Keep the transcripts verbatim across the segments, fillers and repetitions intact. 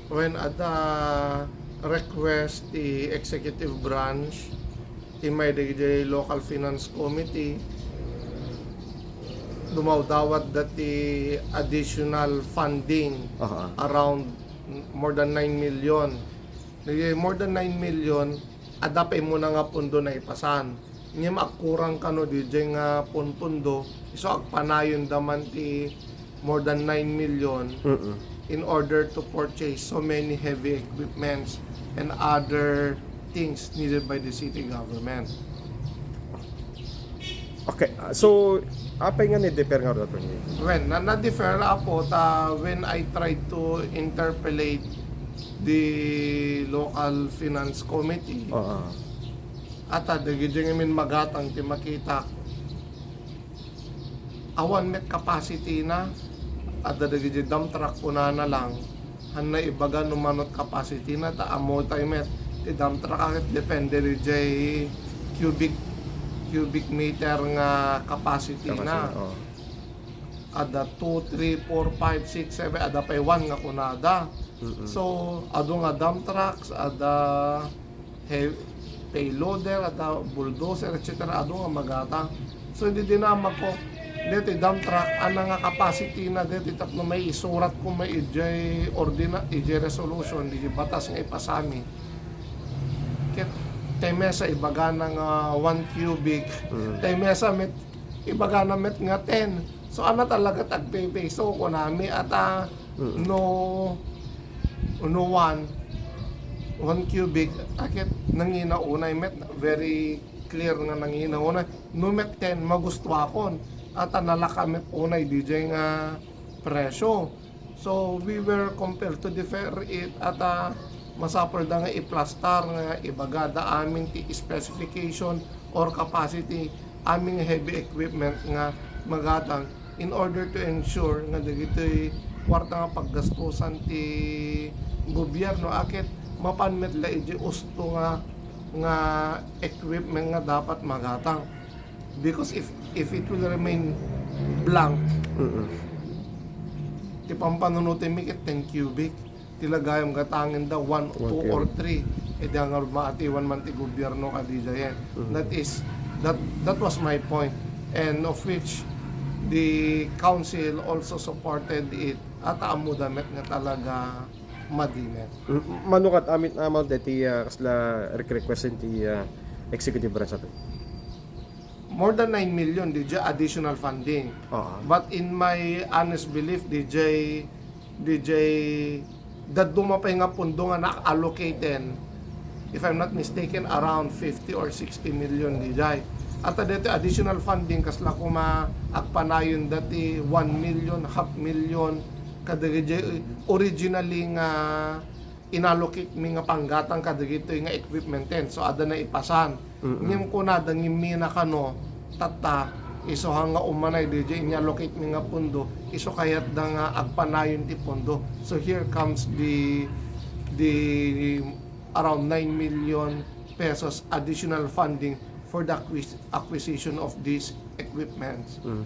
Wen adda request ti executive branch, immay dagiti local finance committee, dumawdawat dati additional funding, aha, around more than nine million. Dagiti more than nine million, adda pay muna nga pundo naipasan. Ngem agkurang kano didiay nga punpundo, isu agpanayonda man ti more than nine million, mm-mm, in order to purchase so many heavy equipments and other things needed by the city government. Okay, ah, so, apay nga ni-defer nga, Attorney? Well, na, na-defer, apo, ta when I tried to interpellate the local finance committee, oo, ata dagiti ngamin magatang ti makitak. Awan met capacity na, adda dagiti dump truck kunana lang, han naibaga no manot capacity na, ta ammo tayo met, ti dump truck ket depende diay cubic, cubic meter nga capacity na. Capacity, oh. Adda two, three, four, five, six, seven, adda pay one nga kunada. Mm-mm. So, adu nga dump trucks, adda he-, payloader, adda bulldozer, et cetera. Adu nga magatang. So, idi dinamagko, deti dump truck, ana nga capacity na deti tapno maisuratko met idiay ordina-, idiay resolution, idiay batas nga ipasami. Ket ti mesa ibagana nga one cubic, mm, ti mesa met ibagana met nga ten. So, ana talaga ti agpaypayso, kunami, ata, mm, no, no one, one cubic, a ket nangina unay met, very clear nga nangina unay. No met ten, magustuakon. Ata nalaka met unay didiay nga presyo. So, we were compelled to defer it, ata masapulda nga iplastar nga ibagada amin ti specification or capacity amin nga heavy equipment nga magatang in order to ensure nga dagitoy kuarta nga paggastusan ti gobierno a ket mapan met la idiay usto nga, nga equipment nga dapat magatang. Because if, if it will remain blank, mm-mm, ti pampanunotenmi ket ten cubic, ti lagayam gatangenda one, one two, or three. E di nga maatiwan man ti gobierno kadi diayen. Mm-hmm. That is, that, that was my point. And of which, the council also supported it. Ata ammoda met nga talaga madi met. Mm, mano ket amin, amin deti, ah, kasla rek-, request ti, ah, executive branch naton? More than nine million didiay additional funding. Oo. But in my honest belief, didiay, didiay dadduma pay nga pundo nga na-allocated, if I'm not mistaken, around fifty or sixty million didiay. Ata deti additional funding, kasla koma agpanayon dati one million, half million, kadagiti originally nga inallocate mi nga panggatang kadagitoy nga equipmenten. So, adda naipasan. Mm-mm. Ngem kunada, ngem mina kano, tatta, isu nga umanay didiay inyallocate mi nga pundo, isu kayatda nga agpanayon ti pundo. So, here comes the, the around nine million pesos additional funding for the acquis-, acquisition of these equipments. Mm.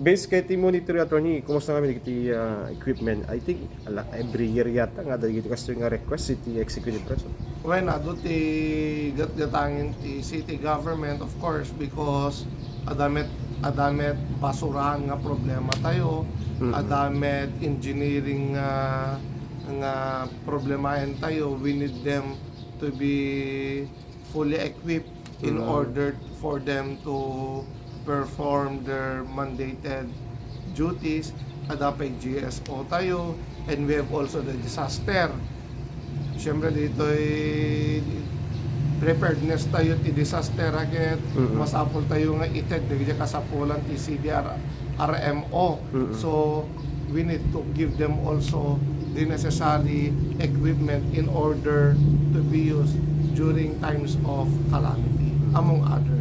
Based ket ti monitor, Attorney, kumusta ngamin dagiti, ah, equipment? I think, ala, every year yata nga dagiti kastoy nga request ti executive branch. Wen, adu ti gatgatangen ti city government, of course, because adda met, adda met basurahan nga problema tayo, mm-hmm, adda met engineering nga, nga problemaen tayo. We need them to be fully equipped in, mm, order for them to perform their mandated duties. Adda pay G S O tayo, and we have also the disaster. Siyempre, ditoy preparedness tayo ti disaster, a ket, mm-mm, masapul tayo nga ited dagiti kasapulan ti C D R R M O. Mm-mm. So, we need to give them also the necessary equipment in order to be used during times of calamity, among other